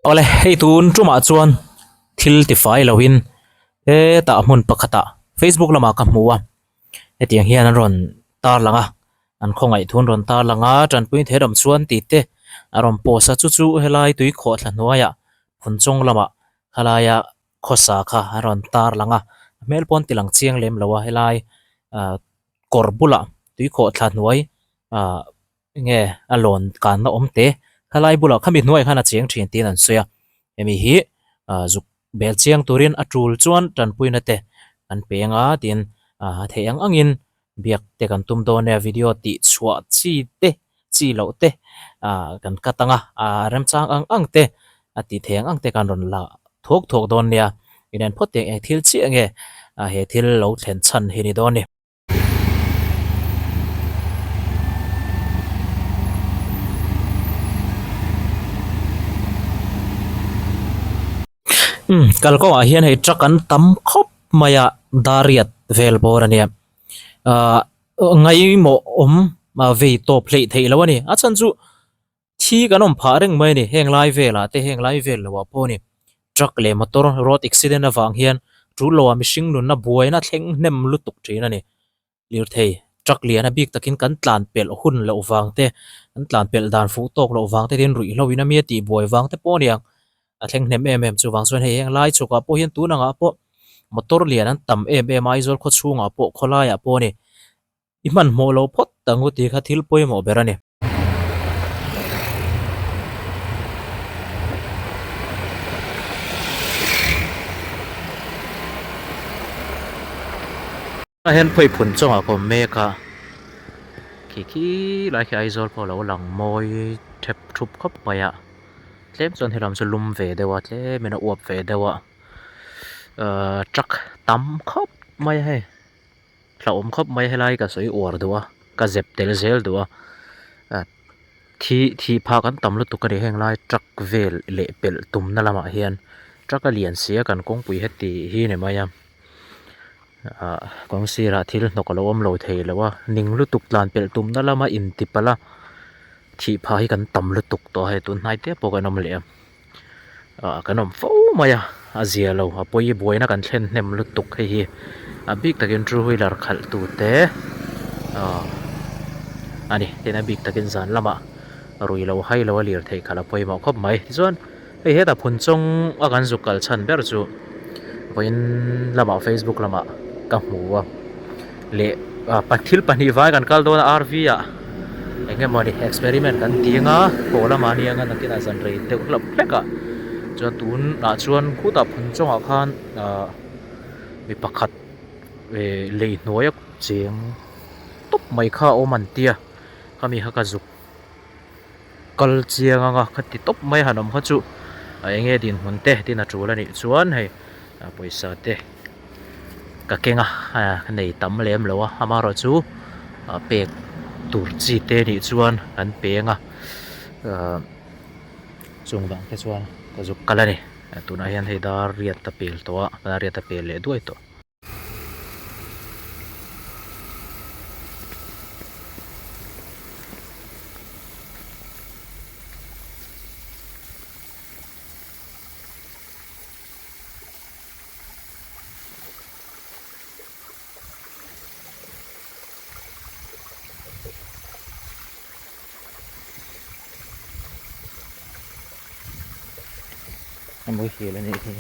Awle, hei tun tumah chuan thil tifai loin hetah hmun pakhatah Facebook lamah ka hmu a, hetiang hian an rawn tarlang a, an khawngaih thu an rawn tarlang a, tanpui theih ram chuan tih te a rawn post a, chu chu helai tui khawhthla hnuaiah phunchawng lamah khalaia khawsa kha an rawn tarlang a, a hmel pawh an ti lang chiang lem lo a, helai ah kawr bulah tui khawhthla hnuai ah. Enge a lawn kanna awm te khalai bulah khami hnuaiah khan a cheng thin tiin an sawi a hemi hi ah zuk bel chiang turin a tul chuan tanpuina te an peng a tin ah theih ang angin biak te kan tum dawn nia video tih chhuah chi te chi loh te ah kan cut ang a ah remchang ang ang te a tih theih ang ang te kan rawn la thuak thuak dawn nia inen phawt teh eng thil chiah nge ah he thil lo thlen chhan hi ni dawn a ni. Umm kalkawngah hian hei truck an tam khawp mai a dariat vel bawr a nia ahh ngaimawh awm vei tawp hleih theih loh a ni a chhan chu Thi kan awm phah reng mai a ni, heng lai velah te heng lai vel loah pawh a ni. Truck leh motor road accident avang hian tul loah mihring nunna buaina thleng hnem lutuk thin a ni. Lirthei truck lian a bik takin kan tlan pelh hun loh vang te, kan tlan pelh dan fuh tawk loh vang te tin ruihhlo in a mi a tih buai vang te pawh a ni ang. A thleng hnem em em chuvang chuan hei heng lai chhukah pawh hian tun angah pawh motor lian an tam em em a, Aizawl khawchhungah pawh khawlaiah pawh a ni. I hmanhmawh lo phawt ang u tih kha thil pawimawh ber a ni. Ah hian phei phun chungah ka awm mek a khi khi lai khi Aizawl pawh a lo lang mawi thep thup khawp mai a tlem chuan helam chu lum ve deuh a tlem in a uap ve deuh a ahh truck tam khawp mai a hei. Hlauhawm khawp mai helai ka sawi uar duh a ka zep tel zel duh a ah thi thih phah kan tam lutuk a ni heng lai truck vel leh pelh tumna lamah hian truck a lian si a kan kawngpui heti hi ni mai a ah kawng sirah thil hnawk a lo awm lo thei lo a ning lutuk tlan pelh tumna lama inti palh a thih phah hi kan tam lutuk tawh a hei tun hnai te pawh kan awm leh a. Ah kan awm fo mai a a zia lo a pawi buaina kan thlen hnem lutuk hei hi a bik takin two wheeler khalh tute ah a ni tin a bik takin zan lamah rui lo hai lo a lirthei khalh a pawimawh khawp mai tichuan hei hetah phun chawng a kan zuk kal chhan ber chu vawiin lamah facebook lamah ka hmu a. Leh thil pahnih vai kan kal dawn a RV ah eng emaw ni experiment kan ti anga haw lamah a ni anga nakinah zan rei deuh hlauh hlek a chuan tunah chuan khutah phun chungah khan ahh mi pakhat eh lei hnuaia cheng tawp mai kha a awm an tia khami kha ka zuk kal chiang anga kha ti tawp mai han awm kha chu a eng nge dinhmun te tin a tul a nih chuan hei pawisa te ka keng a ka nei tam lem lo a amaherawh chu pek tur chi te nih chuan kan peng a ahh chung vang te chuan ka zuk kal a ni tunah hian hei dar riat a pel tawh a dar riat a pel leh duai tawh. A muhil a nih hi.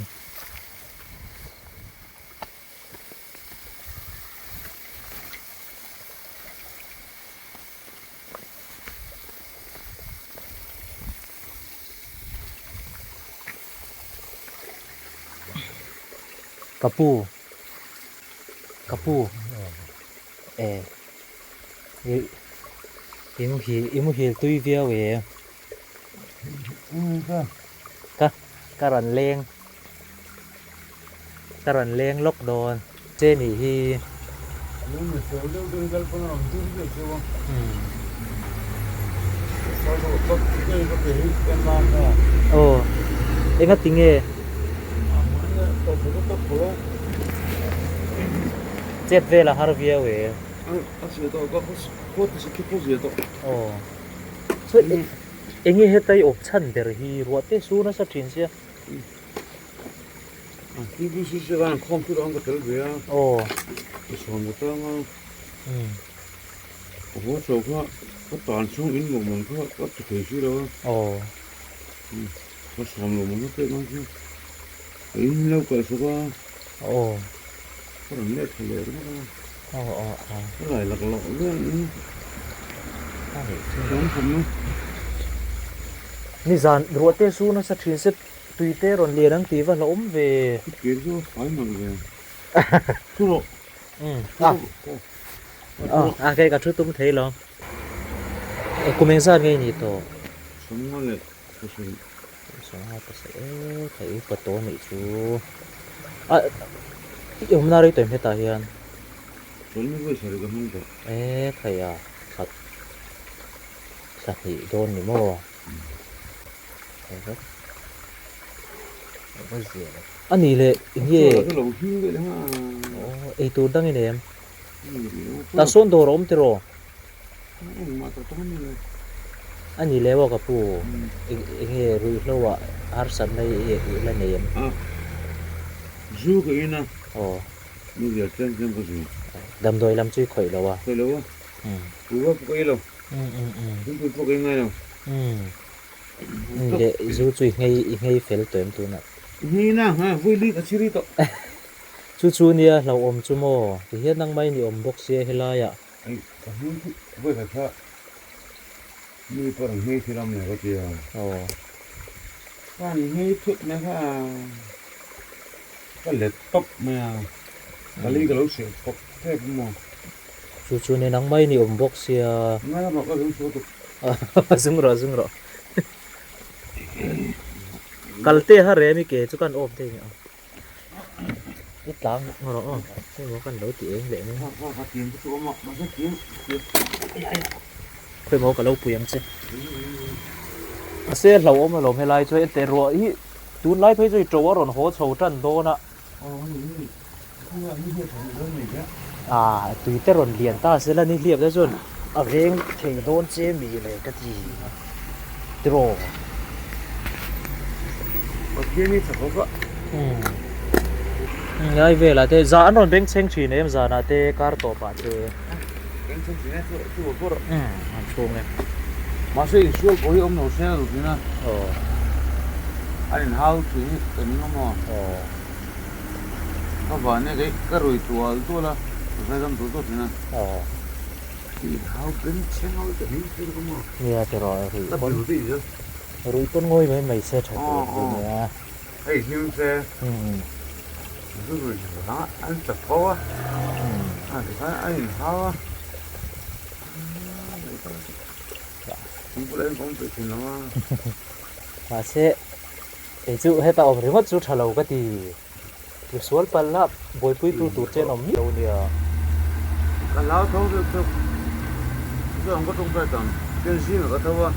Ka pu ka pu e i muhil i muhil tui viau e ka ka rawn leng Ka rawn leng lawk dawn che nih hi. Aw enga ti nge chet vel a har viau e. Aw. Enge heta i awm chhan ber hi ruah te su nasa thin sia. TBCC khan khawm thut ang ka tel ve a. Aw. Ka sawn ka tang a. Ka haw chho kha ka tan chhung in mawh man kha ka ti thei si lo a. Aw. Ka sawm lo man kha pek ang chu. Ka in min lo kalh sak a. Aw. Ka rawn let thla leh ringawt a. Aw aw aw. Ka lai lak loh vel in. A nih chu. Chang khawp mai. Nizan ruah te su nasa thin se tui te rawn lian ang tih va hlauhawm ve. I ke chu a fai nalh ve. Thu rawh. Umm a. A kei ka thu tum thei lo. Kum engzat nge i nih tawh? Sawmnga leh pasarih. Sawmnga pasarih e thei upa tawh anih chu. A i awmna rei tawh em hetah hian? Sawmnga pasarih ka hmang tawh. E thei a thla thla hnih dawn ni maw? Anih leh enge eitur dang i nei em? Tah sawn dawr a awm tiraw? Anih leh aw ka pu enge ruihhlo ah harsatna i la nei em? Damdawi lam chu i khawih lo a? Leh zu chu i nghei i nghei fel tawh em tunah? Nghei na ha vui lik a chiri tawh. Chu chu nia hlauhawm chu maw? Ti hian nang mai ni awm bawk sia helaiah. Ei ka hming chu vawi khat kha mi pawh rawn nghei thil awm leh ka ti a. Aw. Ka han nghei thut mai kha ka let tawp mai a, ka lei ka lo seh pawp tep maw. Chu chu ni nang mai ni awm bawk sia. Ngai lamah ka zung chhuak tuk. Zung rawh zung rawh. Kal te ha rem i ke chu kan awm thei nia. I tlang rawh aw. Hei maw kan lo ti eng leh mai. Khawi maw ka lo pui ang che. Mahse hlauhawm alawm helai chu hei teh ruah hi tunlai phei chu i to a rawn haw chho tan dawn a. Ah tui te rawn lian ta se la ni hliap te chuan a veng thei dawn che mi le ka ti tiraw. Pathian hi tha khawp a. Umm ngai velah te zah an rawn beng chheng thin em zanah te kar tawp ah te. Beng chheng thin e chu chu bawr. Umm an chhung e. Mahse insual pawh hi awm lo se a ru thin a. Aw. An inhau thin hi ka ning awm aw. Aw. Ka van e kei ka rui tual tual a, ka zaidam tual tual thin a. Aw. I hau beng chheng ho te hming thil ka maw. Nia tiraw rui pawn. Ka biu daih zel. Rui pawn ngawi mai mai se tha tur chu nia. Hei hlim se. Zu rui vang a an chak fo a. A tikhan a in hau a. Thingpui lah in ka awm peih thin lo a. Mahse. Kei chu heta awm ringawt chu tha lo ka ti. Tlu sual palh la buaipui tu tur che an awm miah lo nia. Ka hlau tho deuh theuh. Chuan ka tawngtai tam chen zingah ka tho a,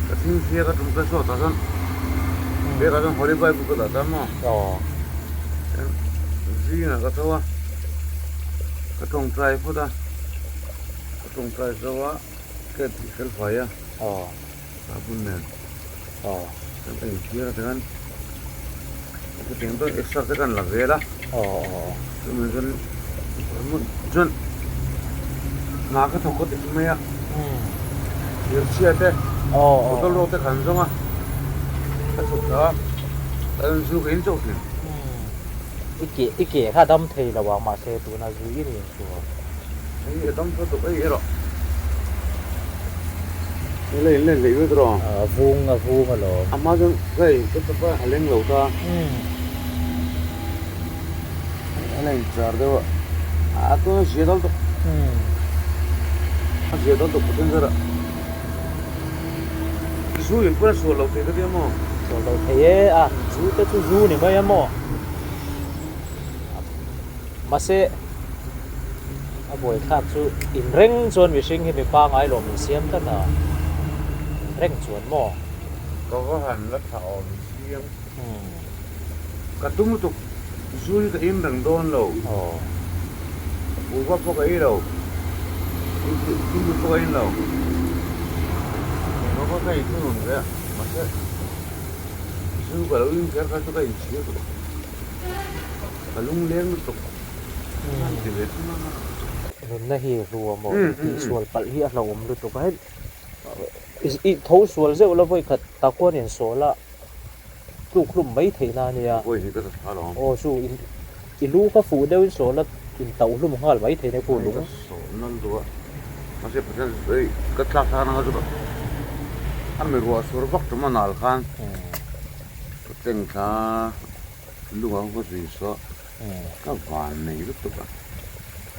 ka thingthia ka tawngtai chhuak tah chuan bag ah chuan Holy Bible ka dah ta maw. Aw. Chuan zingah ka tho a, ka tawngtai phawt a, ka tawngtai zo a, ka tihfel fai a. Aw. A bun nen aw kan ka inthlir a tikhan chutiang dawn extra te kan la vel a aw aw chumi chuan chuan hna ka thawk ka ti mai a thirchhia te aw aw bottle rawk te kan zawng a ka chhuk thla a kan zu ka in chauh thin i ke i ke kha dam thei lo ang mahse tuna zu i rin chu. Hei a dam tawh tawp ei erawh. Hei la in len leh vek rawh. A vung a vung alawm. A hma chuan ka ei ka chawp a a leng lo ta. A la in char deuh a. A tuna zia dal tawp. A zia dal tawp pathian zara. Zu in pawn a sual lo thei ka tia maw? Sual lo thei e a, zu te chu zu ni mai a maw? Mahse, a buaithlak chu inreng chuan mihring hi mi pangai lawm in siam tlat a, inreng chuan maw? Ka va han la thla awm chiang. Ka tum lutuk, zu hi ka im reng dawn lo. Kuhva pawh ka ei lo, thingpui pawh ka in lo. ka inthunun ve a, mahse zu ka lo in kher kha chu ka inchhir duh a, ka lungleng lutuk a ti ve thung a. Nunna hi hlu a maw tih sual palh hi a hlauhawm lutuk a, hei i tho sual zeuh la vawi khat tak khuan insawl a tluk hlum mai theihna a nia. Vawi hi ka ta tha lo. Aw chu i lu kha fuh deuhin sawl a intauh hlum nghal mai theihna khu lung. Ka sawl nan duh a, mahse Pathian ei ka tlak thlak nanga chu ka a mi ruah sur vak tum a nal khan ka tleng thla lungah ka zui saw ka van nei lutuk a,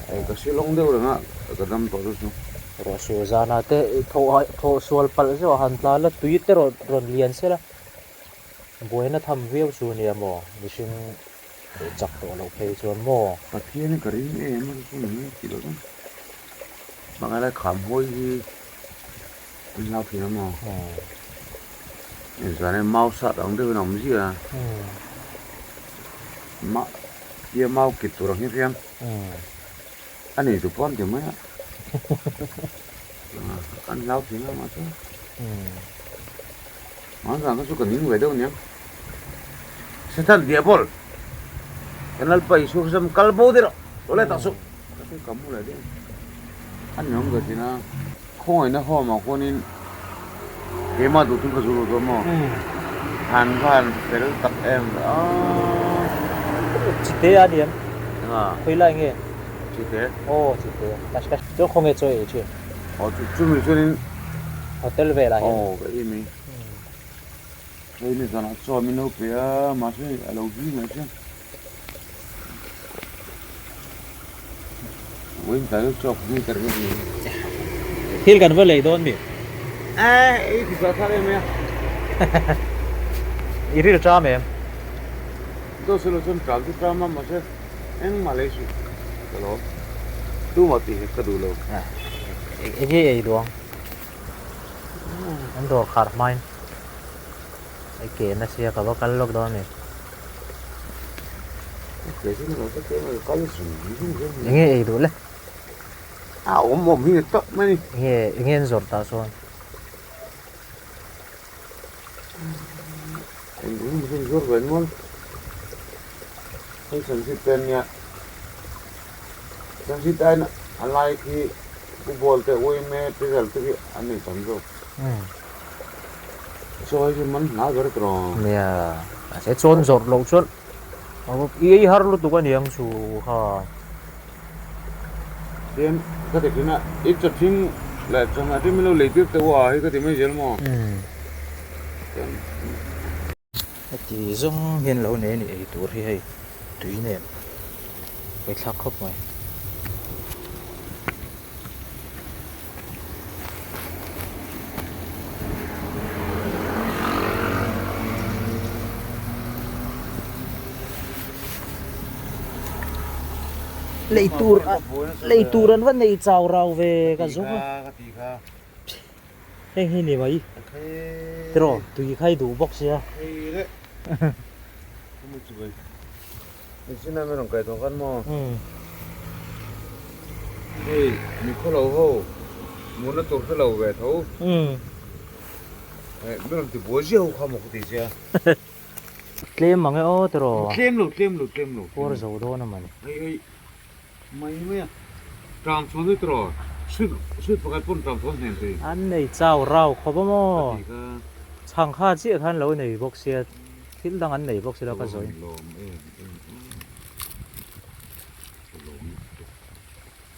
hei ka silawng deuh reng a ka dam tawh chu chu. Ruah sur zanah te thawh sual palh zeuh a han tla la tui te rawn lian sel a. Buaina tham viau chu nia maw? Mihring duh chak tawh loh phei chuan maw? Pathian ka ring em a chu ni tih loh chuan hmangaih lai kham hawi hi an hlau thin a maw? Zan in mau sat ang deuhin a awm ziah a, mah tia mau kit tur ang hi hian a nei tu pawh an ti mai a, an hlau thin a mahse. An zan kha chu ka ning ve deuh aniang. Satan diabol kan Lalpa Isua Krista kal bo deuh rawh aw le tak chu ka ti ka mu leh deuh a ni awm ve thin a khawngaihna home ah khuanin keimah duh thung ka zu lut dawn maw han va han fel tak em ve aaa. Chite a ni em? Enga? Khawi lai nge? Chite. Aw chite chu khawnge chaw ei thin. Aw chu chumi chuanin Hotel velah hian. Aw ka em i. Hei ni zanah chaw min lo pe a mahse a lo hlim mai chiang. Vawiin tlai chu chaw ka hming tel vek ni. Thil kan va lei dawn mi? Eh ei ti zah thlak em mai a. I ril ṭam em? Dawt silo chuan ṭam chu ṭam a mahse Engmah lei suh ka lawm. Tumah tih hi ka duh lo. Enge ei duh ang? An dawr khar hmain ei ke na sia ka va kal lawk dawn a ni. Enge ei duh le? A awm awm hi ni tawp mai ni. Enge enge an zawrh tah sawn? Eng eng zawrh ve nual. Hei Sanjit te ania, Sanjit aiin a lai khi Pu Bawl te Uime te vel te khi an nei tam zawk. Chaw hi chu man hna ber tawh. Nia, mahse chawn zawrh loh chuan i ei har lutuk aniang chu kha. Chuan ka ti thin a, i chawthing leh chawhmeh te min lo lei tir teuh a hei ka ti mai zel maw. Chuan. Heti zawng hian lo nei a ni ei tur hi hei tui nen ngaihthlak khawp mai. Lei tur lei tur an va nei chau rau ve ka zawng a. Heng hi ni mai tiraw tui kha i duh bawk sia. Tlem mang e aw tiraw. Puar zo dawn a mawni. An nei chau rau khawp a maw? Chhang kha chiah khan lo nei bawk sia, thil dang an nei bawk silo ka zawi.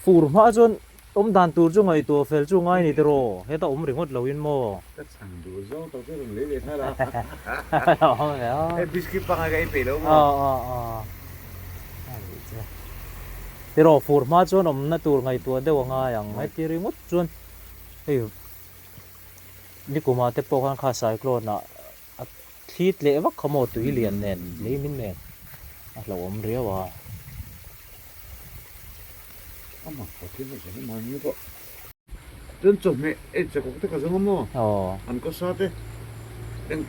Fur hma chuan awm dan tur chu ngaihtuah fel chu ngai ni tiraw, heta awm ringawt lo in maw? Tiraw fur hma chuan awmna tur ngaihtuah deuh a ngai ang. Heti ringawt chuan hei nikumah te pawh khan kha cyclone ah a thli tleh vak kha maw tui lian nen lei min nen a hlauhawm riau a. Chuan chawhmeh ei chakawk te ka zawng a maw? An kaw sa te eng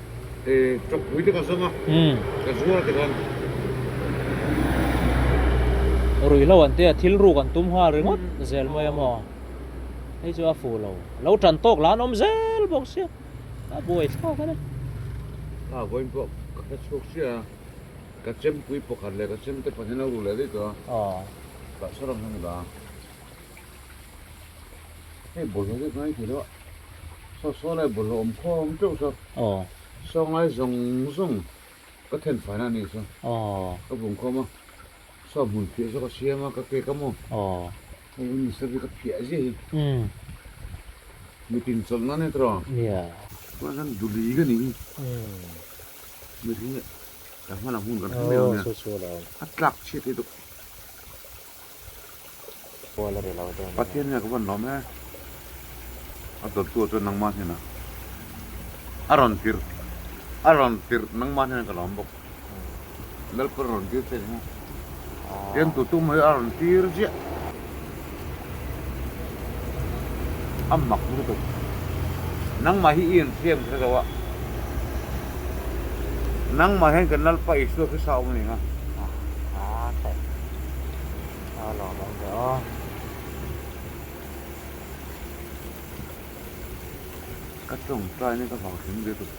chawkpui te ka zawng a, ka zuar te khan. Ruihhlo an tia thil ruk an tum nghal ringawt zel mai a maw? Hei chu a fuh lo. Lo tan tawk lah an awm zel bawk sia. A buai thlak a ni. Kha vawiin pawh ka hre chhuak sia a, ka chempui pakhat leh ka chemte pahnih lo ru leh daih tawh a. Tah saw ram hian ka dah a. Hei bawlhhlawh te ngai thei lo a, saw saw lai bawlhhlawh awm khawm teuh saw. Saw ngai zawng zawng ka then faina a nih saw. Ka vung khawm a, saw hmun phiah saw ka siam a, ka kek a maw. Hei hi Mister hi ka phiah ziah hi. Mitin chawlh nan e tawh. Tunah chuan duli ka nih hi. Mihring kan hman ang hun kan hre mai lo nia. A tlak chhiat hi dawk. Pathian hian ka van lawm e. A dawttu ah chuan nangmah hnenah a rawn tirh a rawn tirh nangmah hnenah ka lawm bawk. Lalpa rawn tir che nia. Tiang tu tum hi a rawn tir ziah. A mak lutuk. Nangmah hi i insiam hre lo a. Nangmah hian kan Lalpa Isua Krista a awm a ni nga. A tha a lawm awm ve aw. Ka tawngtai na ka vang hrim lutuk.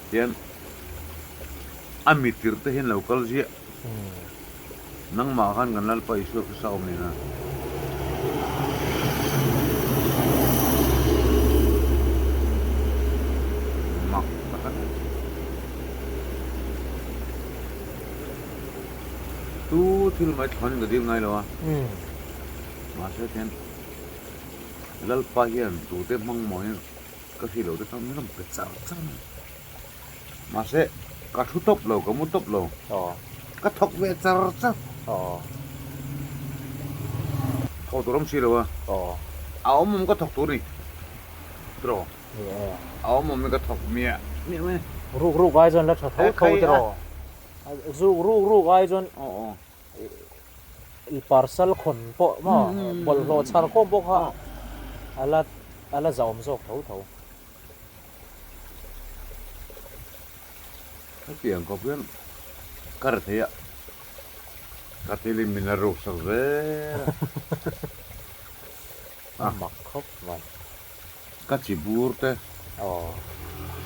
Tian a mitir te hian lo kal ziah. Nangmah khan kan Lalpa Isua Krista awm nen a. Mak tak a ni. Tu thil mai thlawn in ka dil ngai lo a. Mahse tian Lalpa hian tute hmang maw hian Ka hri lo te chuan min rawn pe char char mai. Mahse, ka thu tawp lo, ka mu tawp lo. Ka thawk ve char char. Thawk tur awm si lo a. A awm awm ka thawk tur ni. Tiraw? A awm awm in ka thawk miah miah mai. Ruk ruk ai chuan la tha tho tho tiraw? Zuk ruk ruk ai chuan I parcel khawn pawh maw bawlhhlawh chhar khawm pawh kha a la a la zahawm zawk tho tho. Hetiang khawp hian ka ri thei a, ka thil in min la ruk sak zel a. A mak khawp mai. Ka chi bur te,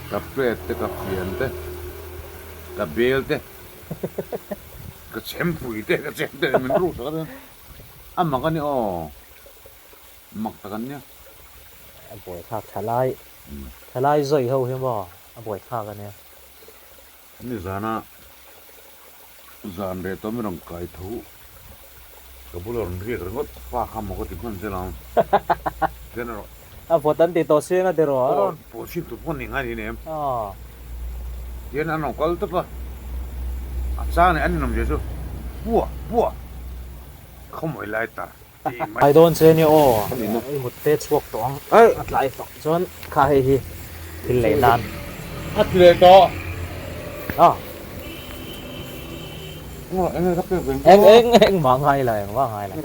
ka plate te, ka fian te, ka bel te, ka chempui te, ka chem te min ruk sak a nia. A mak a ni aw, mak tak an nia. A buaithlak thalai, thalai zawi ho hi maw a buaithlak a nia. Nizana zan reh tawh mi rawn kai tho ka bula rawn riak ringawt pa kha maw ka ti hman zel ang General. A vawt an ti tawh siang a ti rawh a rawn. Aw pawh chhim tur pawh ni ngai ni nem. Tihian an rawn kal tawp a, a chang leh an inawm zia chu pua pua khawmawih lai tar tih mai. Ai dawn che nia aw, i mut te chhuak tawh ang a tlai tawh chuan kha hei hi thil lei nan. A ti leh tawh. Eng eng eng engmah ngai lo engmah ngai lo.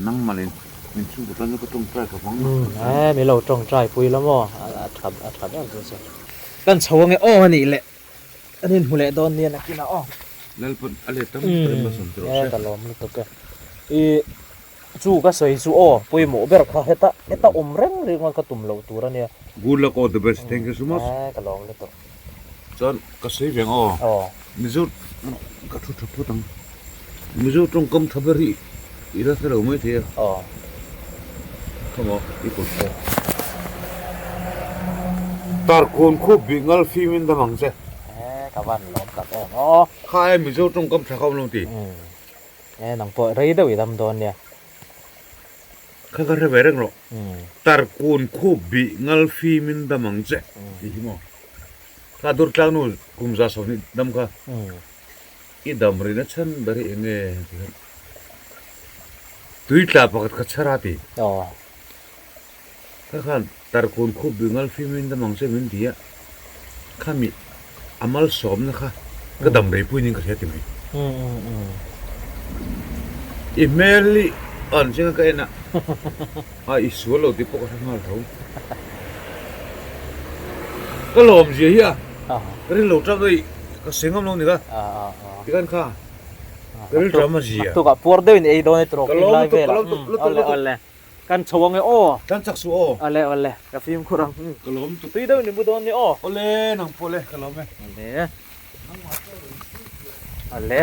Nangmalin min chhungkaw tan chu ka tawngtai ka vang E mi lo tawngtai pui la maw a tha a tha ber chu chu. Kan chho ange aw a nih leh an inhmu leh dawn nia nakinah aw. Lalpawn a let tam tak in malsawm tawh rawh se. E ka lawm lutuk e. I chu ka sawi chu aw pawimawh ber kha heta heta awm reng ringawt ka tum loh tur a nia. Good luck all the best thank you so much. E ka lawm lutuk. Chuan ka sawi ve ang aw. Aw. Mizo ka thu tha phawt ang. Mizo tawngkam tha ber hi i la hre lo mai thei a. Aw. Kha maw i kut te. Tarkawn khup bih ngal fim in dam ang che. E ka van lawm tak em aw. Kha e Mizo tawngkam tha kha awm lo ti. E nang pawh rei deuh i dam dawn nia. Kha ka hre ve reng rawh. Tarkawn khup bih ngal fim in dam ang che tih hi maw. Kha dur tlang nu kum za 20 dam kha i dam rihna chhan ber hi eng nge ti khan tui tla pakhat kha chhar a ti. Kha khan tarkawn khup bih ngal fim in dam ang che min ti a, khami a malsawmna kha ka dam rei pui nin ka hria ti mai. I hmel hi an chenga ka en a, a i sual lo tih pawh ka hre nghal tho. Ka lawm zia hi a, ka rin lo tap daih, ka sawi ngam lo ni ka, tikhan kha ka rilṭam a zia. Tukah puar deuhin ei dawn e trawk eng lai vel ah. Awle awle. Kan chho ang e aw. Kan chak suh aw. Awle awle ka fimkhur ang. Ka lawm tuk. Tui deuh in mu dawn ni aw. Awle nang pawh le ka lawm e. Awle. Awle.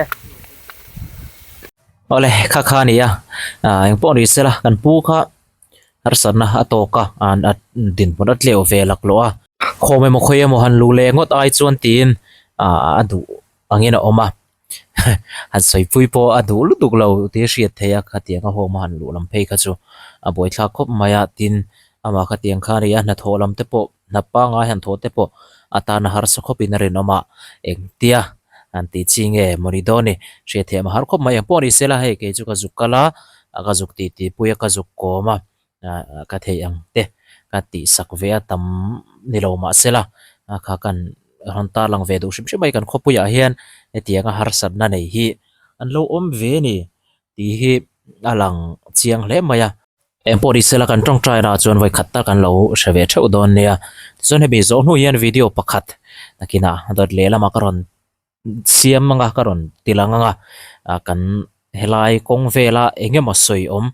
Awle kha kha a ni a eng pawh ni sela kan pu kha harsatna a tawk a a dinhmun a tleuh ve laklawh a. Khawm emaw khawi emaw han lu leh ngawt ai chuan tiin a duh angin a awm a. Han sawipui pawh a duh lutuk lo tih a hriat theih a khatiang a home a han luh lam phei kha chu a buaithlak khawp mai a tin amah khatiang kha a ni a hnathawh lam te pawh hna pangngai han thawh te pawh a tan a harsa khawp in a rinawm a engtia han tih chi nge maw ni dawn ni hriat theih a har khawp mai engpawh ni sela hei kei chu ka zuk kal a ka zuk tih tih pui a ka zuk kawm a ka theih ang te ka tih sak ve a tam ni lo mahsela a kha kan rawn tar lang ve duh hrim hrim mai kan khawpuiah hian hetianga harsatna nei hi an lo awm ve a ni tih hi a lang chiang hle mai a. Engpawh ni sela kan tawngtai na chuan vawi khat tak an lo hre ve theuh dawn nia tichuan hemi zawh hnu hian video pakhat nakinah dawt lehlamah ka rawn siam anga ka rawn ti lang anga ah kan helai kawng vela eng emaw sawi awm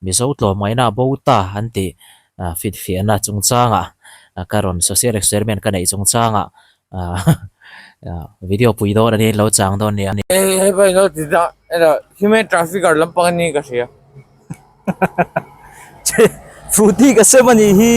mizo tlawmngaihna a bo ta an tih ah finfiahna chungchangah ka rawn social experiment ka neih chungchangah ah video pui dawn a ni lo chang dawn nia. Hei hei no ti ta human trafficker lampang a ni ka hria. Fruity ka sem a nih hi.